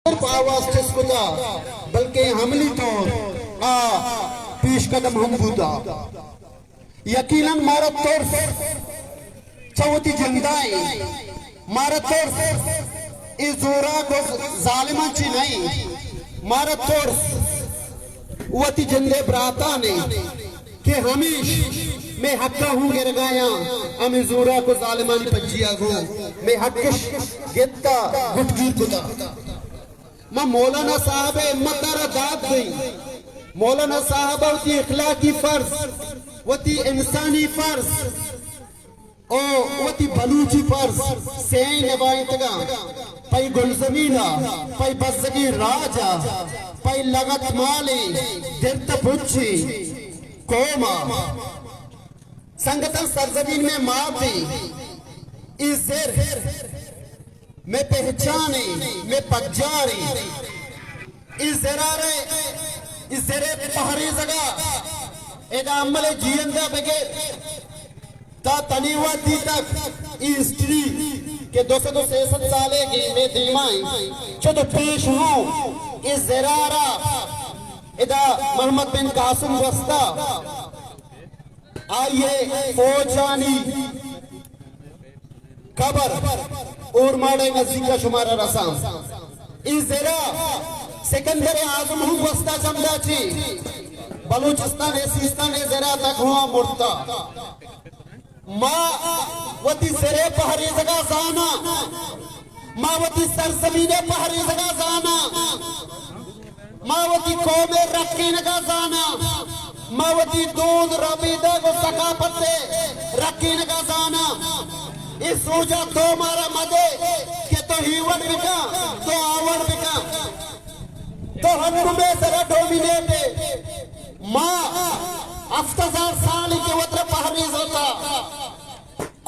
صرف آواز چست کتا، بلکیں عملی طور آ پیش قدم ہم بوتا۔ یقیناً مارا ترس چہ وتی جندائیں، مارا ترس اے زوراک و ظالماں چی نہیں، مارا ترس وتی جندے براتانے کہ ہمیش مے حقا ہوں گرگایاں، ہمیں زوراک و ظالمانی پجیا گوں مے حقش گتا گٹگیر کتا۔ ما مولانا صاحب ء ہمت ء را داد دئیں۔ مولانا صاحب ء وتی اخلاقی فرض، وتی انسانی فرض، او وتی بلوچی فرض سئیں نبائینتگاں۔ پئی گلزمین ء، پئی بزگیں راج ء، پئی لغت مالیں درت پچیں قوم ء۔ سنگتاں، سرزمین میں مات ایں، اے زر میں پہچان ایں، میں پجار ایں۔ اے زرارے، اے زرے پہریزگا ادا عمل جیئندا بگر تا تنی وھدی تک اے ہسٹری کہ دو سد و سے سد سالے گی میں دیما ایں، چو تو پیش ہوں اے زرارا ادا محمد بن قاسم گوستا۔ آئی ء فوجانی قبر اورماڑہ ء نزیک ء شمارا رساں۔ اے زرا سکندر اعظم ہوں گوستا جمدا چی بلوچستان ء سیستان ء زرا تک ہوں مرتا۔ ما وتی زرے پہریزگا زاناں، ما وتی سرزمین ء پہریزگا زاناں۔ ما وتی قوم ء رکینگا زاناں، ما وتی دود ربیدگ و ثقافت ء رکینگا زاناں۔ اے سوجا تو مارا مدے کہ تو ہی وڑ بکن، تو آ وڑ بکن۔ تو ہنو مے سرا ڈومینیٹ ئے۔ ما ہفت ہزار سال کہ وترا پہریز ہوتا۔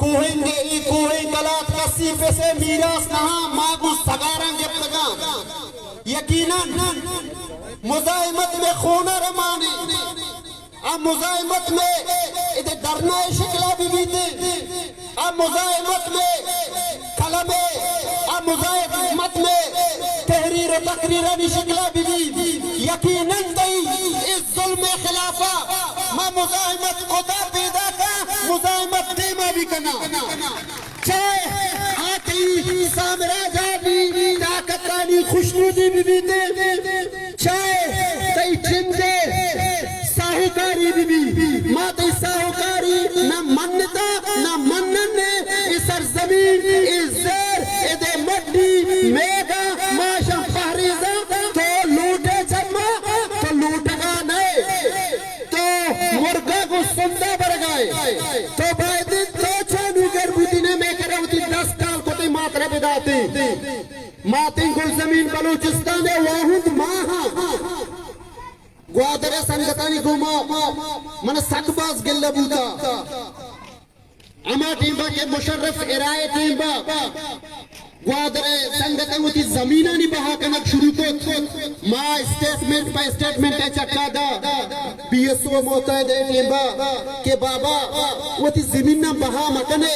کوہنگے، اے کوہن کلات کسی پسے میراث نہاں، ما گوں سگاراں گپتگاں۔ یقیناً مزاحمت میں خون رمانی، آ مزاحمت میں ادے دھرنا شکلا بھی بیتے، آ مزاحمت میں قلم، آ مزاحمت میں تحریر و تقریرانی شکلا بھی بھی۔ یقیناً تئی اس ظلم خلافا ما مزاحمت کتا پیدا کا، مزاحمت دیما بھی کنا۔ چاہے آ تئی سامراجانی طاقتانی خوشنودی بہ بیت، چاہے تئی جندے ساہوکاری بہ بیت، ما تئی ساہوکاری نہ منتا نہ مننے۔ اے سرزمین، اے زر، اے دے مڈی میگا ما شاں پہریزاں۔ تو لوٹے چما، تو لوٹگا نئے۔ تو مرگا گوں سندا برگائے۔ تو باید انت تو چانوگر بوتینے، مے کرا وتی دست کال کتے ماترا بداتے۔ ماتیں گلزمین بلوچستان ء واہند ما ہاں۔ گوادر ء سنگتانی گوں ما، من سک باز گلہ بوتا۔ ہما ٹیمبا کہ مشرف ارائے ٹیمبا گوادر ء سنگتاں وتی زمینانی بہا کنگ شروع کت، ما اسٹیٹمنٹ پہ اسٹیٹمنٹ ء چکا دا بی ایس او متحد ء ٹیمبا کہ بابا وتی زمیناں بہا مکنے،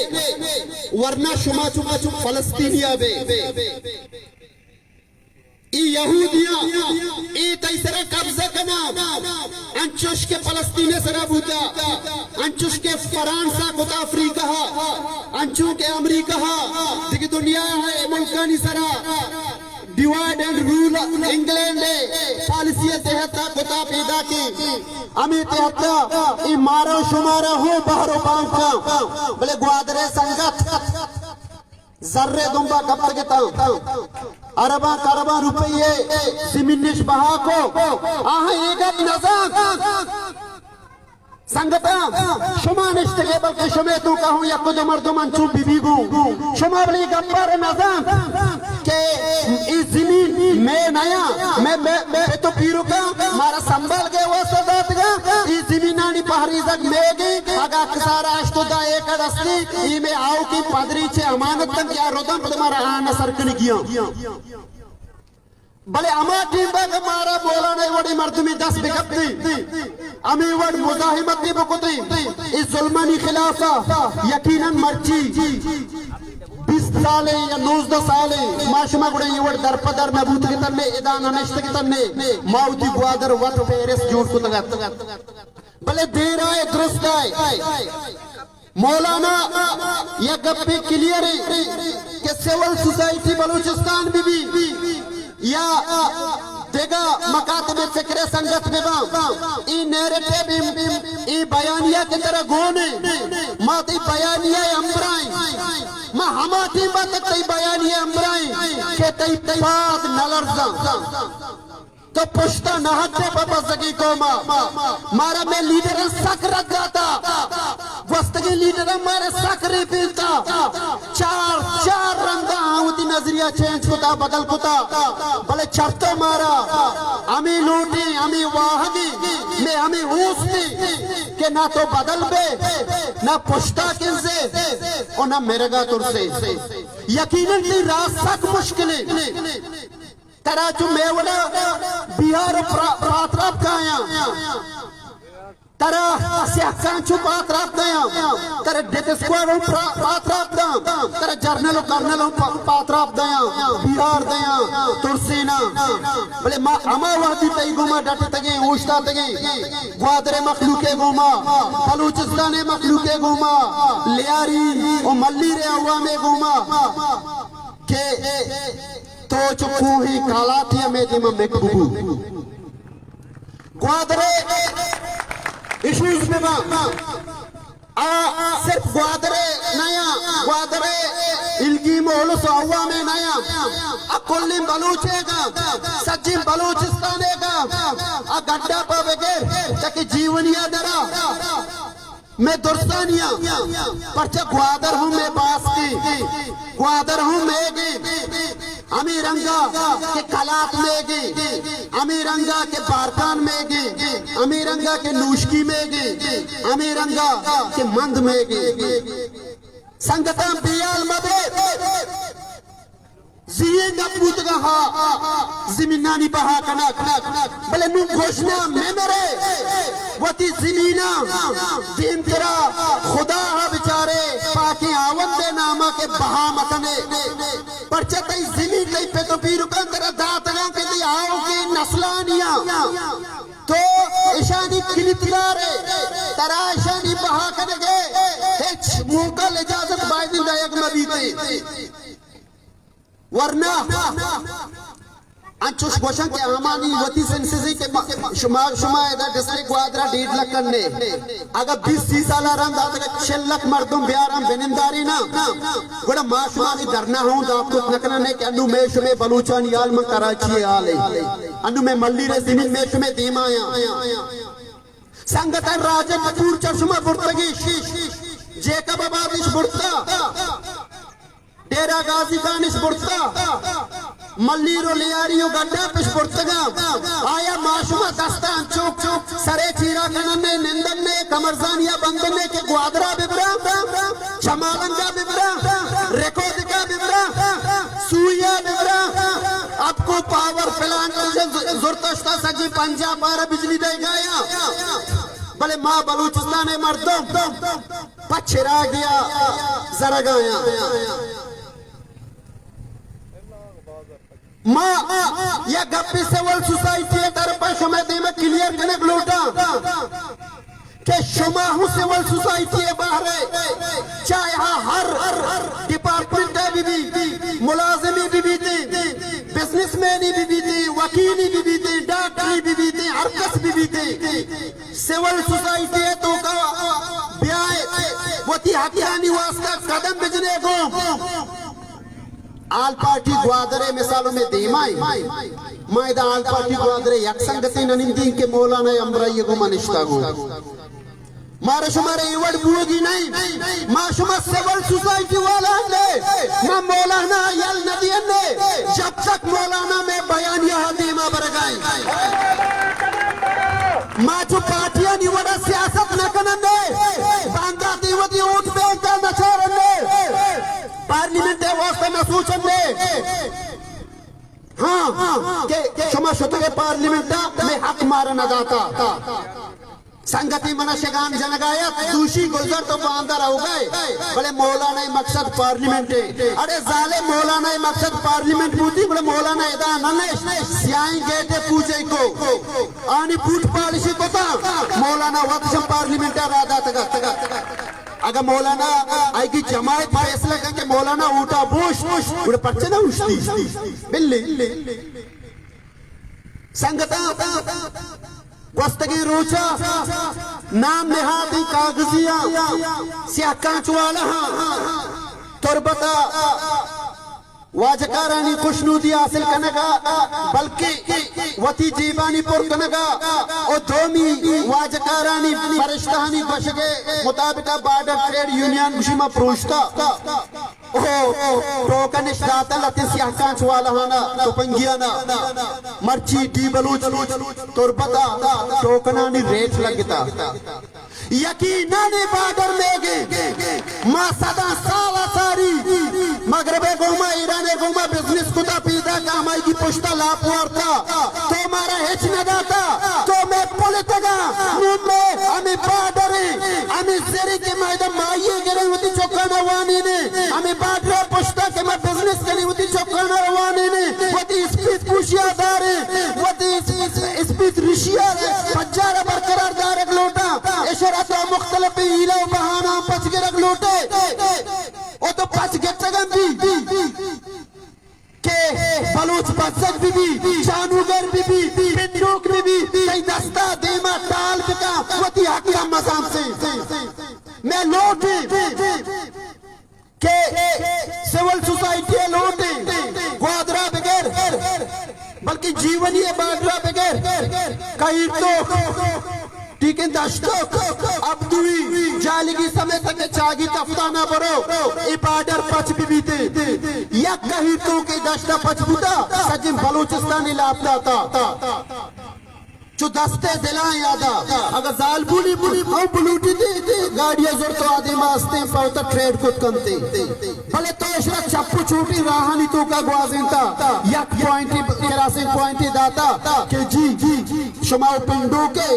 ورنہ شما چکا چک فلسطینیا بے۔ اے یہودیاں اے تئی سرا قبضہ کناں، انچوش کہ فلسطین ء سرا بوتا، انچوش کہ فرانس ء کتا افریقہ ء، انچو کہ امریکہ ء، دگہ دنیا ء ملکانی سرا ڈیوائیڈ اینڈ رول انگلینڈ ء پالیسی ء تحت ء کتا پیدا کی۔ ہمے تحت ء اے مارا و شمارا ہوں بہر و بام کن، بلے گوادر ء سنگت زر ء دمبا کپتگ اتاں، ارباں کرباں روپی ء زمینش بہا کو، آہاں اے گپ نزانت۔ سنگتاں، شما نشتگے بلکہ شمے توکا ہوں یک دو مردم انچو بی بی گوں، شما بلے گپار نزانت کہ اے زمین مے نیا، مے، مے، مے تو پیرکاں مارا سنبھال گے واسطہ داتگا، اے زمینانی پہریزگ مے گی، اگا کسارا اشتو دا ایکڑ استی، اے مے آؤکی پادری چے امانت تن کیا رودن پد مارا آنا سر کنگیاں۔ بلے ہما ٹیمبا کہ مارا مولانا وڑی مردمی دست بکپتی، ہمے وڑ مزاحمت بکتی، اس ظلمانی خلافا یقیناً مرچی بیست سالے یا نوزدہ سالے ما شما گڑا اے وڑ در پہ در نہ بوتگتنے، ادا نہ نشتگتنے، ما وتی گوادر وت پیرس جوڑ کتگ ات۔ بلے دیر آئے درست آئے۔ مولانا یک گپے کلیئر ایں کہ سول سوسائٹی بلوچستان بہ بی یا دگہ مکاتب فکر سنگت بہ باں، اے نیریٹو، اے، اے بیانیہ کہ ترا گون ایں، ما تئی بیانیہ ءِ ہمبراہ ایں۔ ما ہما ٹیم ءَ تک تئی بیانیہ ءِ ہمبراہ ایں کہ تئی پاد نہ لرزاں۔ تو پشتا نہ ہٹے پہ بزگیں قوما۔ مارا مئے لیڈراں سک رد داتا۔ گوستگیں لیڈراں مارا سک ریپینتا۔ چار، چار رندا آں وتی نظریہ چینج کتا، بدل کتا۔ بلے چرتو مارا ہمے لوٹیں، ہمے واہگیں، مئے ہمے اوستیں کہ نہ تو بدل بے، نہ پشتا کنزے، و نہ مرگا ترسے۔ یقیناً تئی راہ سک مشکلیں۔ ترا چو مئے وڑا بیہار و پرا-، پاتراپ کایاں۔ ترا سیاہ کانچو پاتراپ دیاں۔ ترا ڈیتھ اسکواڈ ہم پرا-، پاتراپ دیاں۔ ترا جرنل و کرنل ہم پا-، پاتراپ دیاں۔ بیہار دیاں۔ ترسینا۔ بلے ما ہما وہدی تئی گوما ڈٹتگیں، اوشتاتگیں۔ گوادر مخلوق گوما، بلوچستان مخلوق گوما، لیاری و ملیر عوام گوما۔ کہ تو چو کوہیں کالاتے ہمے دیما مک ببو۔ گوادر ایشوز بہ باں۔ آ صرف گوادر نیاں، گوادر الگیم و الس و عوام نیاں۔ آ کلیں بلوچے گا، سجیں بلوچستانے گا۔ آ گڈا پہ بگر تک جیونیا درا۔ مئے درسانیاں، پرچا گوادر ہوں مئے باسکیں، گوادر ہوں مئیگیں، ہمے رنگا کہ کلات مئیگیں، ہمے رنگا کہ بارکان مئیگیں، ہمے رنگا کہ نوشکی مئیگیں، ہمے رنگا کہ مند مئیگیں۔ سنگتاں، بے حال مبے۔ زی ایں گپ بوتگاں ہا، زمینانی بہا کنگ، بلے نوں گژنا مہ مرے، وتی زمیناں دیمترا خدا ءَ بچارے، پاکیں ہاوند ءِ نام ءَ کہ بہا مکنے۔ پرچا تئی زمین تئی پت و پیرکاں ترا داتگاں کہ تئی آؤکیں نسلانیاں تو اشانی کلیت دارے، ترا اشانی بہا کنگے ہچ موکل اجازت باید دئیگ مہ بیتیں۔ ورنہ انچوش گوشن کہ آمانی وتی سینسز ایں کہ ما-، شما، شما ادا ڈسٹرکٹ گوادر ءَ ڈیڑھ لکھ کنے۔ اگاں بیست سی سال ءَ رند آتک چل لکھ مردم بیارن بننداری نا، گڑا ما شما نی دھرنا ہوں دات کت نہ کنن کہ انو مئے شمے بلوچانی حال من کراچی ءِ حال ایں۔ انو مئے ملیر ءِ زمین مئے شمے دیما یاں۔ سنگتاں، راجن پور چہ شما برتگی، جیکب آباد اش برتا۔ ڈیرہ غازی خان اش برتا، ملیر و لیاری و گڈاپ اش برتگاں۔ آیا ما شما دستاں چوک چوک سرے چیرا کننے، نندنے، کمرزانیا بندنے کہ گوادرا ببراں، چمالنگا ببراں، رکودکا ببراں، سوئیا ببراں، اپکو پاور پلانٹ ز-، زرتشتا سجی پنجاہ پارا بجلی دے گایا۔ بلے ما بلوچستان مردم پہ چراگیا زرگایاں۔ ما یا گپے سول سوسائٹی ءِ طرف ءَ شمئے دیم ءَ کلیئر کنگ لوٹاں کہ شما ہوں سول سوسائٹی ءِ بہر ءَ، چاہے ہر ڈپارٹمنٹ ءَ بہ بی، ملازمی بہ بیتیں، بزنس مینی بہ بیتیں، وکیلی بہ بیتیں، ڈاکٹری بہ بیتیں، ہر کس بہ بیتیں۔ سول سوسائٹی ءِ توکا بیائے، وتی حقانی واسطہ قدم بجنے گوں۔ آل پارٹی گوادر ءِ مثال میں دیما ایں۔ ما ادا آل پارٹی گوادر ءِ یک سنگتے نہ نندیں کہ مولانا ءِ ہمراہی ءَ گوں ما نشتگ اوں۔ مارا شمارا اے وڑ بوگی نہیں۔ ما شما سول سوسائٹی والا ہم نے، ما مولانا یل نہ دینے، جب تک مولانا مئے بیانیہ ءَ دیما برگائیں۔ ما چو پارٹیانی وڑا سیاست نہ کننے، باندا دیوتی ووٹ بینک ءَ نہ چارنے، پارلیمنٹ ءِ واسطہ نہ سوچنے۔ ہاں، کہ شما شتگے پارلیمنٹ ءَ، مئے حق مارا نہ داتا۔ سنگتی منا شگان جنگا ات، دوشی گلزر تو باندا روگا ئے، بلے مولانا ءِ مقصد پارلیمنٹ اے۔ اڑے ظالم، مولانا ءِ مقصد پارلیمنٹ بوتی، بلے مولانا ادا نہ نشت، سیاہیں گیٹ ءَ پوجے کو، آنی بوٹ پالشی کتا، مولانا وت شم پارلیمنٹ ءَ را داتگا۔ اگا مولانا آئی کی جماعت فیصلہ کن کہ مولانا اوٹا بوشت، گڑا پرچہ نہ اوشتی؟ بلی۔ سنگتاں، گوستگیں روچا نام نہادیں کاغذیاں سیاہ کانچ والا ہاں تربتا واجکارانی خوشنودی حاصل کنگا، بلکہ وتی جیبانی پر کنگا، او دومی واجکارانی فرشتہانی گوشگے مطابق بارڈر ٹریڈ یونین گوشی ما پروشتا۔ او ٹوکن اش داتا لتے سیاہ کانچ والا ہانا، تپنگیانا۔ مرچی ڈی بلوچ تربتا ٹوکنانی ریٹ لگتا۔ یقیناً اے بارڈر میگے ما صداں سال ساری مغرب گوما، ایران گوما بزنس کتا، پیدا کا ہمائی کی پشتا لاپ وارتا۔ تو مارا ہچ نہ داتا، تو میں پلتگا، نوں میں ہمیں بارڈر، ہمیں زری کے میدان مائیے گرے وتی چوکانا وانی نے، ہمیں بارڈر پشتا کہ میں بزنس کنی وتی چوکانا وانی نے، وتی اسپیت پوشیا دارے، وتی اس-، اسپیت رشیا پجارا برقرار دارگ لوٹا، اشرا تو مختلف ہیلہ و بہانہ پچ گرگ لوٹے، او تو پچ گٹگن بھی۔ کہ بلوچ بزگ بہ بی، چانوگر بہ بی، پنڈوک بہ بی، تئی دستا دیما ٹال بکا، وتی حقا مزان سے۔ میں لوٹیں کہ سول سوسائٹی لوٹیں، گوادرا بگر، بلکہ جیونی بارڈرا بگر، کہیر تو ٹیکیں دشتوک، ابدوی، جالگی سمیت کہ چاگی تفتانا برو، اے بارڈر پچ بہ بیتے۔ یک کہیر تو کہ دشتا پچ بوتا، سجیں بلوچستانی لاپ داتا۔ چو دستے دلاں یادا، اگر زالبولی بولی ہم بلوٹی دے، گاڑی زر تو آدم آستیں پوتا ٹریڈ کت کنتے۔ بلے تو اشرا چپ و چوٹی راہانی توکا گوازینتا، یک پوائنٹی، کراسنگ پوائنٹی داتا کہ جی، شما و پنڈوکے،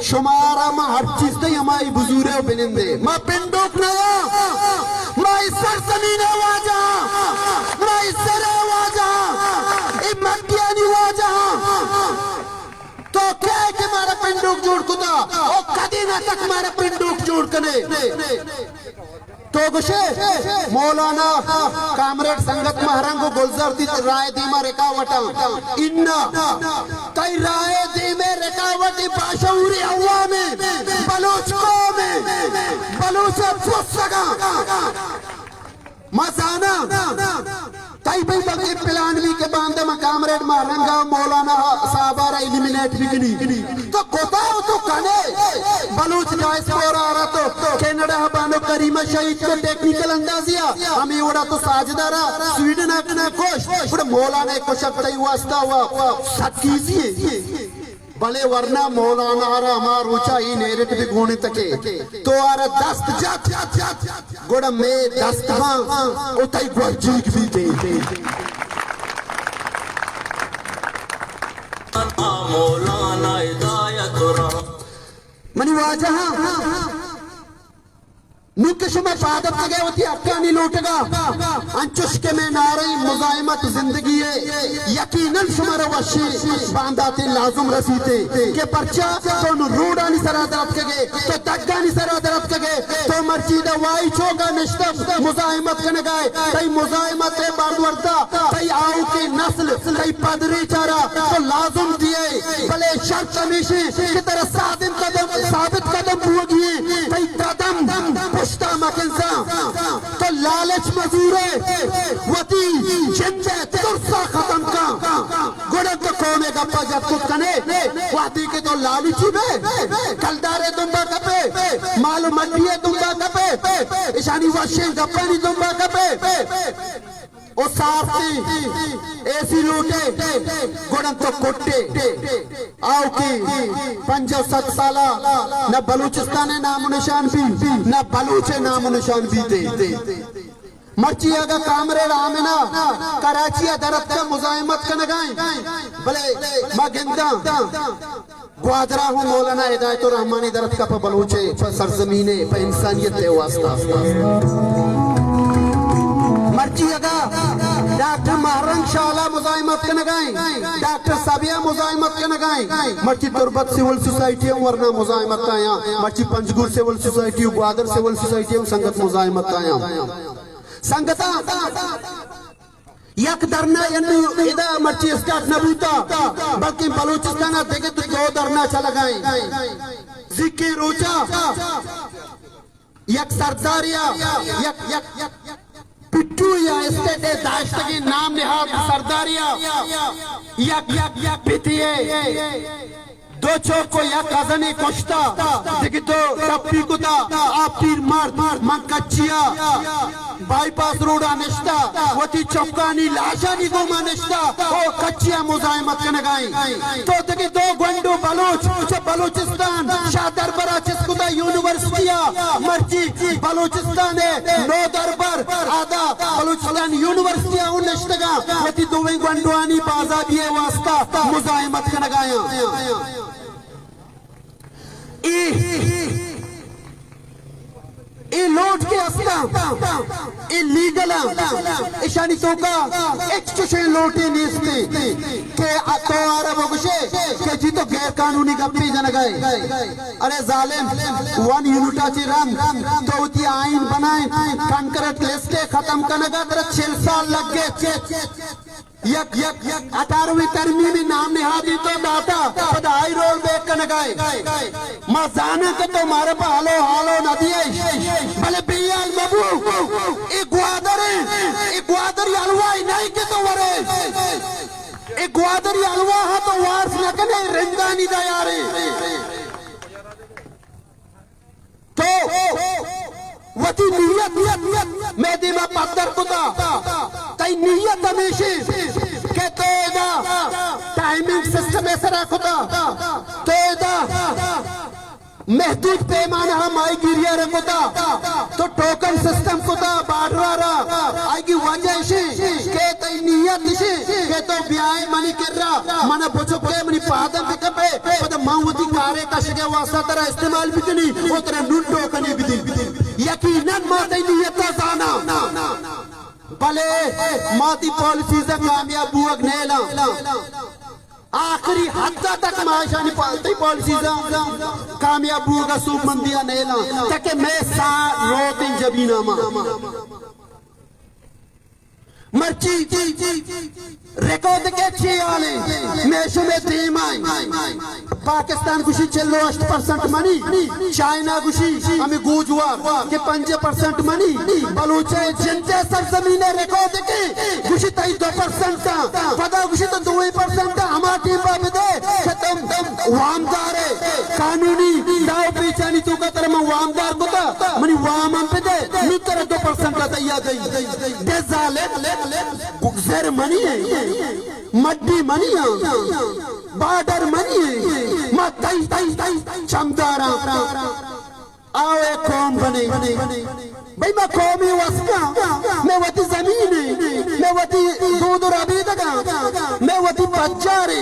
شمارا ما ہر چیز دے، ہمائی بزورے و بنندے۔ ما پنڈوک نیا، ما اس سرزمین واجہ، ما اس سر واجہ، اے مٹیانی واجہ۔ تو کئے کہ مارا پنڈوک جوڑ کتا؟ او کدی نہ تک مارا پنڈوک جوڑ کنے؟ تو گوشے مولانا کامریڈ سنگت مہرنگ و گلزر تی رائے دیما رکاوٹاں۔ انا تئی رائے دیمے رکاوٹ باشعوری عوامے، بلوچ قومے، بلوچ پسگاں۔ ما زاناں، تئی بھئی بلکہ پلان بھی کہ باندا ما کامریڈ مہرنگا مولانا صاحبا را ایلیمینیٹ بکنی۔ تو کتا و تو کنے؟ بلوچ ڈائسپورا را تو کینیڈا بانو کریمہ شہید کو ٹیکنیکل اندازیا، ہمیں وڑا تو ساجدہ را سویڈن نا کوش، گڑا مولانا کشک تئی واسطہ و سکیزی۔ بلے ورنا مولانا را ہما روچا اے نیرٹ بہ گونتکے، تو آرا دست جت، گڑا مے دست باں و تئی گورجیگ بیتے۔ مولانا ہدایت را۔ منی واجہاں، نوں کہ شما پاد اتکگئے وتی حقانی لوٹگا، انچوش کہ مئے نعرہ مزاحمت زندگی ء، یقیناً شمارا وشیں بانداتیں لازم رسیت کہ پرچا تو نوں روڈانی سرا در اتکگئے، تو دگانی سرا در اتکگئے، تو مرچی دا وائی چوکا نشتگ مزاحمت کنگائے، تئی مزاحمت ء برد ورتا تئی آؤکیں نسل، تئی پدریچ ء را تو لازم دیئے، بلے شرط ہمیش انت کہ ترا ثابت قدم، ثابت قدم بوگی انت، تئی قدم پشتا مکنزاں۔ تو لالچ مزورے، وتی جند ء ترسا ختم کن، گڑا تو قوم ء گپا جت کت کنے۔ وہدے کہ تو لالچی بے، کلدار ء دمبا کپے، مال و مڈی ء دمبا کپے، اشانی وشیں گپانی دمبا کپے۔ او سارتی اے سی لوٹے، گڑا تو کٹے۔ آؤکیں پنجاہ و صد سالا نہ بلوچستان ء نام و نشان بی، نہ بلوچ ء نام و نشان بیتے۔ مرچی اگا کامریڈ آمنا کراچی ء درتکا مزاحمت کنگائیں، بلے ما گنداں گوادرا ہوں مولانا ہدایت الرحمانی درتکا پہ بلوچے، پہ سرزمینے، پہ انسانیت ءِ واسطہ۔ مرچی اگا ڈاکٹر ماہ رنگ شالا مزاحمت کنگائیں، ڈاکٹر صبیحہ مزاحمت کنگائیں، مرچی تربت سول سوسائٹی ہم ورنا مزاحمت آیاں، مرچی پنجگور سول سوسائٹی و گوادر سول سوسائٹی ہم سنگت مزاحمت آیاں۔ سنگتاں، یک دھرنا انو ادا مرچی اسٹارٹ نہ بوتا، بلکیں بلوچستان ءَ دگہ دو دھرنا چلگائیں۔ زیکیں روچا یک سرداریا، یک، یک، یک پٹو یا اسٹیٹ ءِ داشتگیں نام نہاد سرداریا، یک، یک، یک پتی ءِ دو چوک و یک کزنے کشتا، دگہ دو ٹپی کتا، آ پیر مرد، من کچیا بائی پاس روڈا نشتا، وتی چکانی لاشانی گوما نشتا، او کچیا مزاحمت کنگائیں۔ تو دگہ دو گونڈو بلوچ چہ بلوچستان شاہ دربرا چست کتا یونیورسٹیا، مرچی بلوچستان ءِ نو دربر آدا بلوچستان یونیورسٹیا اوں نشتگاں، وتی دوئیں گونڈوانی بازابی ءِ واسطہ مزاحمت کنگایاں۔ اے، اے لوٹ کہ استاں، اے لیگل آں، اشانی توکا ہچ چشیں لوٹے نیستے کہ تو آرا بگوشے کہ جی تو غیر قانونی گپے جنگائے۔ ارے ظالم، ون یونٹا چی رند تو وتی آئین بنائیں، کنکریٹ لسٹ ختم کنگا ترا چل سال لگ گئے۔ یک، یک، یک اٹھارہویں ترمیم نام نہادی تو داتا، پدا آئی رول بیک کنگائے۔ ما زاناں کہ تو مارا پہ ہلو ہالو نہ دیئے، بلے بے حال مبو۔ اے گوادر ایں، اے گوادری حلوائی نہیں کہ تو ورے۔ اے گوادری حلوا ہاں تو وارس نہ کنے، رندانی دیارے۔ تو وتی نیت مئے دیما پدر کتا۔ تئی نیت ہمیشی کہ تو ادا ٹائمنگ سسٹم ءِ سرا کتا، تو ادا محدود پیمانہ ءَ ماہی گیری ءَ را کتا، تو ٹوکن سسٹم کتا بارڈر ءَ را۔ آئی کی وجہ اشی کہ تئی نیت اشی کہ تو بیائے منی کرا، منا بچکے منی پادم بکپے، پدا من وتی کارے کشگے واسطہ ترا استعمال بکنی و ترا نون ٹوکنی بدی۔ یقیناً ما تئی نیتا زانا، بلے ما تی پالیسیز کامیاب بوگ نیلا۔ آخری حد تک ما اشانی پا-، تئی پالیسیز کامیاب بوگ سوبمندی نیلا۔ تاکہ مئے ساہ روتیں جبینا ما۔ مرچی ریکارڈ کے چی حالے، مئے شمئے دیما ایں۔ پاکستان گوشی چل و ہشت پرسنٹ منی، چائنا گوشی ہمیں گوجوار کہ پنجاہ پرسنٹ منی، بلوچ ءِ جند ءِ سرزمین ءِ ریکارڈ کے گوشی تئی دو پرسنٹ، پدا گوشی تو دوئیں پرسنٹ ہما ٹیم با بدے کہ تم وامدار ئے، قانونی داؤ پیچانی توکا ترا من وامدار کتا، منی وام ہم بدے، نو ترا دو پرسنٹ تیا دئی۔ دے ظالم، زر منی ایں، مڈی منی ایں، بارڈر منی ایں، ما تئی، تئی، تئی چمداراں۔ آؤ اے قوم بنے۔ بھئی ما قومی وسکاں، مئے وتی زمین ایں، مئے وتی دود و ربیدگاں، مئے وتی پجارے،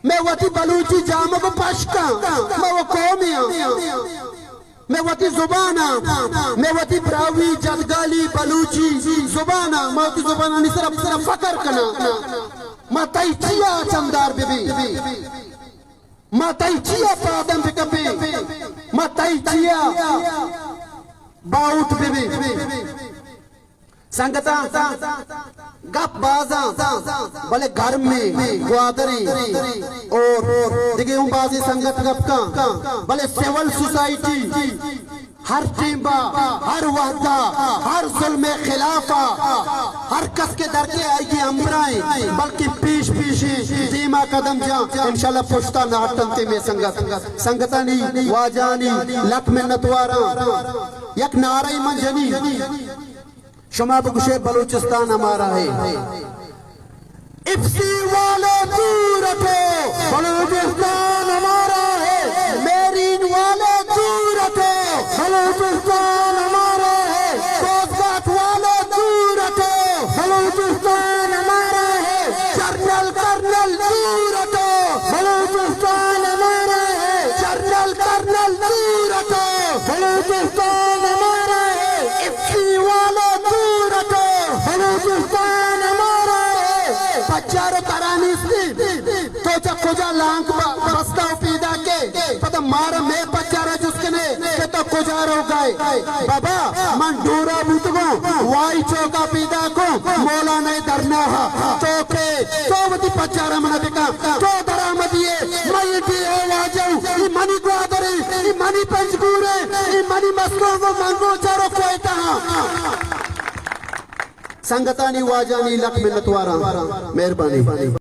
مئے وتی بلوچی جامگ و پشکاں، ما و قومے آں۔ مئے وتی زبان آں، مئے وتی براہوئی جدگالی بلوچی زبان آں، ما وتی زبانانی سرا، سرا فخر کناں۔ ما تئی چیا چمدار ببیں؟ ما تئی چیا پادم بکپیں؟ ما تئی چیا باہوٹ ببیں؟ سنگتاں، گپ بازاں، بلے گرمیں، گوادریں اور دگہ اوں بازیں سنگت گپ کاں، بلے سول سوسائٹی ہر ٹیمبا، ہر وہدا، ہر ظلم خلافا، ہر کس کہ در کے آئی کی ہمراہیں، بلکہ پیش پیشیں دیما قدم جاں، انشاءاللہ پشتا نہ ہٹنتے مئے سنگت۔ سنگتانی واجہانی لکھ منتواراں۔ یک نعرہ من جنی، شما بگوشے بلوچستان ہمارا ہے۔ ایف سی والے دور ہٹو، بلوچستان ہمارا ہے۔ میرین والے دور ہٹو، بلوچستان ہمارا ہے۔ کوسٹ گارڈ والے دور ہٹو، بلوچستان ہمارا ہے۔ جنرل کرنل دور ہٹو، بلوچستان تو چہ کجا لانک ب-، بستہ و پیداکے؟ پدا مارا مئے پجارا جست کنے کہ تو کجا روگائے؟ بابا، من ڈورا بوتگوں، وائی چوکا پیداکوں، مولانا درناہا۔ تو کے؟ تو وتی پجارا منا بکن۔ تو درآمدی ئے، من اے ڈیہہ ءِ واجہ اوں، اے منی گوادر ایں، اے منی پنجگور ایں، اے منی مستونگ و منگوچار و کوئٹہ آں۔ سنگتانی، واجہانی لکھ منتواراں۔ مہربانی۔